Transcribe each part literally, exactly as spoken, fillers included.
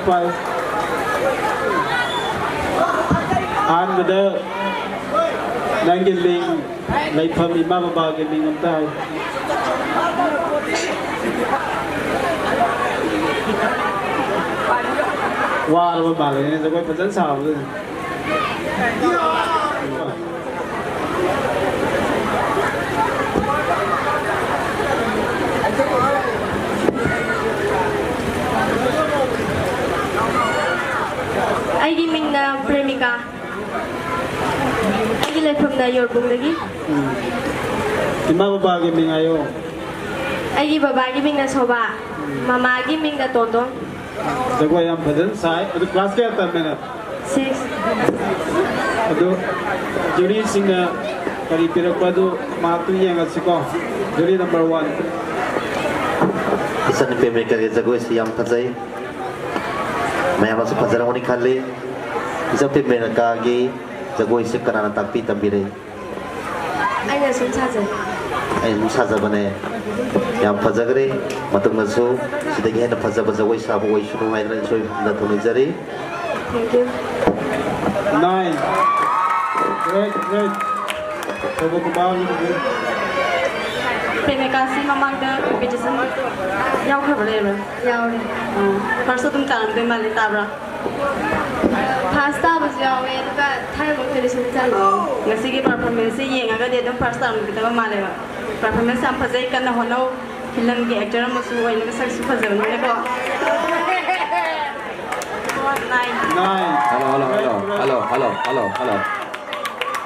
ꯄꯥꯏ꯫ ꯑꯍꯥꯟꯕꯗ ꯅꯪꯒꯤ ꯃꯤꯡ, ꯂꯩꯐꯝ, ꯏꯃꯥ ꯕꯕꯥꯒꯤ ꯃꯤꯡ ꯑꯝꯇ ꯍꯥꯏ꯫ ꯋꯥꯔꯕ ꯃꯥꯜꯂꯦꯅꯦ ꯖꯒꯣꯏ ꯐꯖꯅ ꯁꯥꯕꯗꯨꯅ꯫ ꯑꯩꯒꯤ ꯃꯤꯡꯅ ꯄ꯭ꯔꯦꯃꯤꯀꯥ꯫ ꯑꯩꯒꯤ ꯂꯩꯐꯝꯅ ꯌꯣꯔꯕꯨꯡꯗꯒꯤ꯫ ꯎꯝ꯫ ꯏꯃꯥ ꯕꯕꯥꯒꯤ ꯃꯤꯡ ꯍꯥꯏꯌꯣ꯫ ꯑꯩꯒꯤ ꯕꯕꯥꯒꯤ ꯃꯤꯡꯅ ꯁꯣꯕꯥ, ꯃꯃꯥꯒꯤ ꯃꯤꯡꯅ ꯇꯣꯟꯗꯣꯟ꯫ ꯖꯒꯣꯏ ꯌꯥꯝ ꯐꯖꯅ ꯁꯥꯏ꯫ ꯑꯗꯨ ꯀ꯭ꯂꯥꯁ ꯀꯌꯥ ꯇꯝꯃꯦ ꯅꯪ? ꯁꯤꯛꯁ꯫ ꯑꯗꯨ ꯖꯨꯔꯤꯁꯤꯡꯅ ꯀꯔꯤ ꯄꯤꯔꯛꯄ ꯑꯗꯨ ꯃꯍꯥꯛꯇꯨ ꯌꯦꯡꯉꯁꯤꯀꯣ꯫ Jury number one. ꯏꯆꯟꯅꯨꯄꯤ ꯑꯃꯦꯔꯤꯀꯥꯒꯤ ꯖꯒꯣꯏꯁꯤ ꯌꯥꯝ ꯐꯖꯩ꯫ ꯃꯌꯥꯝꯅꯁꯨ ꯐꯖꯔꯝꯒꯅꯤ ꯈꯜꯂꯤ꯫ ꯏꯆꯟꯅꯨꯄꯤ ꯑꯃꯦꯔꯤꯀꯥꯒꯤ ꯖꯒꯣꯏꯁꯤ ꯀꯅꯥꯅ ꯇꯥꯛꯄꯤ ꯇꯝꯕꯤꯔꯛꯏ? ꯑꯩꯅ ꯁꯨꯝ ꯁꯥꯖꯩ꯫ ꯑꯩꯅ ꯁꯨꯝ ꯁꯥꯖꯕꯅꯦ꯫ ꯌꯥꯝ ꯐꯖꯈ꯭ꯔꯦ꯫ ꯃꯇꯨꯡꯗꯁꯨ ꯁꯤꯗꯒꯤ ꯍꯦꯟꯅ ꯐꯖꯕ ꯖꯒꯣꯏ ꯁꯥꯕ ꯑꯣꯏꯁꯅꯨ ꯍꯥꯏꯗꯅ ꯏꯁꯣꯔ ꯏꯕꯨꯡꯗ ꯊꯧꯅꯤꯖꯔꯤ꯫ Thank you꯫ Nine. Great, great. ꯁꯣꯕꯀꯨꯃꯥꯔꯒꯤꯗꯤ ꯄ꯭ꯔꯦꯃꯤꯀꯥꯁꯤ ꯃꯃꯥꯡꯗ ꯀꯝꯄꯤꯇꯤꯁꯟ ꯌꯥꯎꯈ꯭ꯔꯕ ꯂꯩꯕ꯭ꯔꯥ? ꯌꯥꯎꯔꯦ꯫ ꯐꯥꯔꯁ ꯑꯗꯨꯝ ꯇꯥꯔꯝꯗꯣꯏ ꯃꯥꯜꯂꯤ, ꯇꯥꯕ꯭ꯔꯥ? ꯐꯥꯔꯁ ꯇꯥꯕꯁꯨ ꯌꯥꯎꯋꯦ, ꯑꯗꯨꯒ ꯊꯥꯔꯠ ꯐꯥꯎꯗꯤ ꯁꯨꯝ ꯆꯜꯂꯦ꯫ ꯉꯁꯤꯒꯤ ꯄꯔꯐꯣꯔꯃꯦꯟꯁꯁꯦ ꯌꯦꯡꯉꯒꯗꯤ ꯑꯗꯨꯝ ꯐꯥꯔꯁ ꯇꯥꯔꯝꯈꯤꯗꯕ ꯃꯥꯜꯂꯦꯕ꯫ ꯄꯔꯐꯣꯔꯃꯦꯟꯁ ꯌꯥꯝ ꯐꯖꯩ, ꯀꯟꯅ ꯍꯣꯠꯅꯧ꯫ ꯐꯤꯂꯝꯒꯤ ꯑꯦꯛꯇꯔ ꯑꯃꯁꯨ ꯑꯣꯏꯅꯕ, ꯁꯛꯁꯨ ꯐꯖꯕꯅꯤꯅꯀꯣ꯫ Nine. Nine. Hello, hello, hello, hello, hello, hello, hello.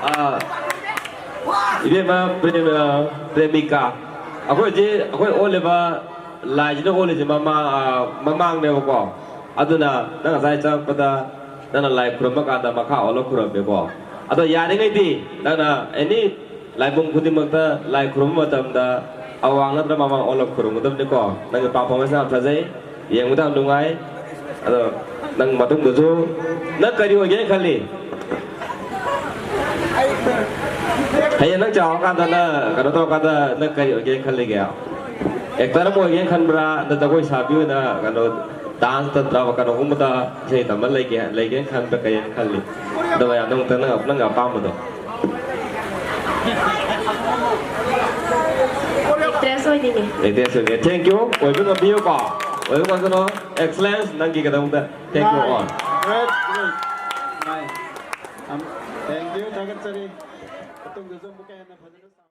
ꯑꯥ, ꯏꯕꯦꯝꯃ ꯄ꯭ꯔꯦꯝ-, ꯑꯥ, ꯄ꯭ꯔꯦꯃꯤꯀꯥ, ꯑꯩꯈꯣꯏ ꯍꯧꯖꯤꯛ ꯑꯩꯈꯣꯏ ꯑꯣꯜꯂꯤꯕ ꯂꯥꯏꯁꯤꯅ ꯑꯣꯜꯂꯤꯁꯦ ꯃꯃꯥ-, ꯑꯥ, ꯃꯃꯥꯡꯅꯦꯕꯀꯣ꯫ ꯑꯗꯨꯅ ꯅꯪ ꯉꯁꯥꯏ ꯆꯪꯉꯛꯄꯗ ꯅꯪꯅ ꯂꯥꯏ ꯈꯨꯔꯨꯝꯕ ꯀꯥꯟꯗ ꯃꯈꯥ ꯑꯣꯜꯂ ꯈꯨꯔꯨꯝꯃꯦꯀꯣ꯫ ꯑꯗꯣ ꯌꯥꯔꯤꯉꯩꯗꯤ ꯅꯪꯅ ꯑꯦꯅꯤ ꯂꯥꯏꯕꯨꯡ ꯈꯨꯗꯤꯡꯃꯛꯇ ꯂꯥꯏ ꯈꯨꯔꯨꯝꯕ ꯃꯇꯝꯗ ꯑꯋꯥꯡ ꯅꯠꯇ꯭ꯔ ꯃꯃꯥꯡ ꯑꯣꯜꯂ ꯈꯨꯔꯨꯝꯒꯗꯕꯅꯤꯀꯣ꯫ ꯅꯪꯒꯤ ꯄꯔꯐꯣꯔꯃꯦꯟꯁ ꯌꯥꯝ ꯐꯖꯩ, ꯌꯦꯡꯕꯗ ꯌꯥꯝ ꯅꯨꯡꯉꯥꯏ꯫ ꯑꯗꯣ ꯅꯪ ꯃꯇꯨꯡꯗꯁꯨ ꯅꯪ ꯀꯔꯤ ꯑꯣꯏꯒꯦꯅ ꯈꯜꯂꯤ? ꯍꯌꯦꯡ ꯅꯪ ꯆꯥꯎꯔꯀꯥꯟꯗ ꯅꯪ ꯀꯩꯅꯣ ꯇꯧꯔꯀꯥꯟꯗ ꯅꯪ ꯀꯔꯤ ꯑꯣꯏꯒꯦꯅ ꯈꯜꯂꯤꯒꯦ? ꯑꯦꯛꯇꯔ ꯑꯃ ꯑꯣꯏꯒꯦꯅ ꯈꯟꯕ꯭ꯔꯥ? ꯅꯠꯇ꯭ꯔ ꯖꯒꯣꯏ ꯁꯥꯕꯤ ꯑꯣꯏꯅ ꯀꯩꯅꯣ Dance ꯅꯠꯇ꯭ꯔꯕ ꯀꯩꯅꯣꯒꯨꯝꯕꯗ ꯏꯁꯩ ꯇꯝꯕ ꯂꯩꯒꯦ ꯂꯩꯒꯦꯅ ꯈꯟꯕ ꯀꯩ ꯈꯜꯂꯤ? ꯑꯗꯨꯒ ꯌꯥꯝ ꯅꯪ ꯅꯪ ꯅꯪꯒꯤ ꯑꯄꯥꯝꯕꯗꯣ꯫ ꯑꯦꯛꯇ꯭ꯔꯦꯁ ꯑꯣꯏꯅꯤꯡꯉꯦ꯫ Actress ꯑꯣꯏꯒꯦ꯫ Thank you. ꯑꯣꯏꯕ ꯉꯝꯕꯤꯌꯨꯀꯣ꯫ ꯑꯣꯏꯕ ꯉꯝꯁꯅꯣ꯫ Excellence ꯅꯪꯒꯤꯗꯃꯛꯇ꯫ Thank you all. Great, great. Nice. Um, thank you. ꯊꯥꯒꯠꯆꯔꯤ꯫ ꯃꯇꯨꯡꯗꯁꯨ ꯑꯃꯨꯛꯀ ꯍꯦꯟꯅ ꯐꯖꯅ ꯁꯥꯎ꯫